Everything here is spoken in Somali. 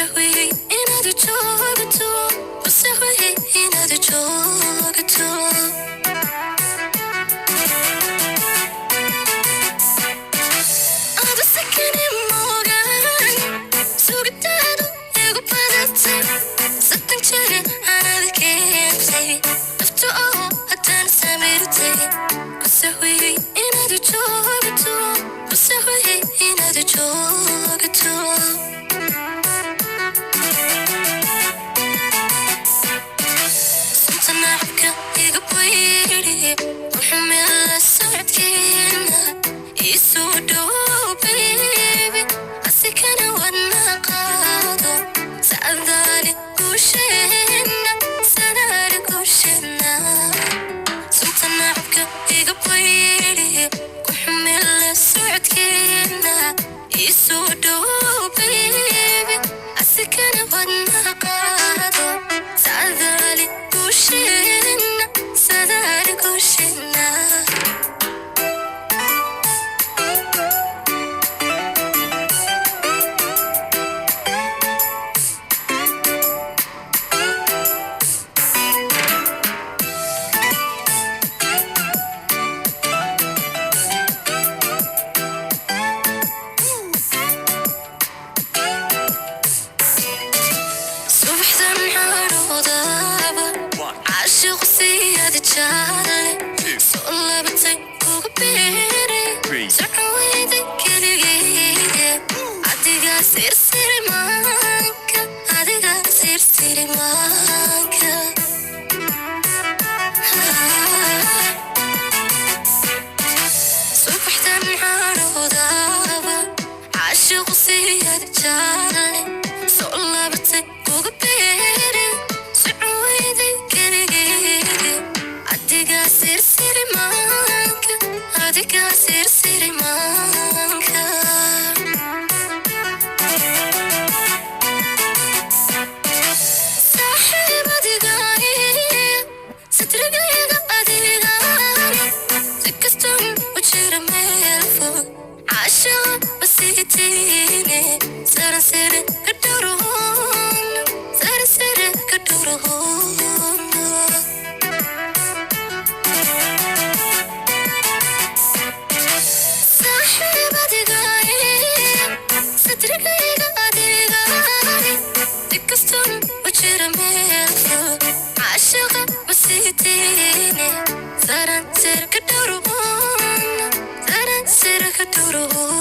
Inaad joogto, wasahwey inaad joogto. Adu sakani moogan, sugitaadu igu badatay, sadan jare aanad keentay, naftu oo haddana samirtay. Wasahwey inaad joogto, wasahwey inaad joogto. Sunta nacabka iga bayri, wuxuu socodkeena iisoo dhow baby, asikana wadna qaado, sacadaali guusheena, sadaali guusheena. Sunta nacabka iga bayri, kuxumila socodkeena iisoo dhow baby, asikana wadna qaado, sadaali guusheena, sadaali guusheena. Subaxdan xaroodaba One, caashiqu siyaad jaalle two, soo laabatay kuga beeray three. Socon weyday keligeyga, adigaa sirsiri maanka, adigaa sirsiri maanka. Subaxdan xaroodaba caashiqu siyaad jaalle soo laabatay kuga beeray socon weyday keligeyga, adigaa sirsiri maanka, adigaa sirsiri maanka. Saaxiib adigaa, satrigayga adigaa, si kastan u jira meel fog, caashaqa masiitiine, saran sare ka dhowrhoon, saran sare ka dhowrhoon. Saaxiib adigaa, satrigayga adigaa, si kastan u jira meel fog, caashaqa masiitiine, saran sare ka dhowrhoon, saran sare ka dhowrhoon.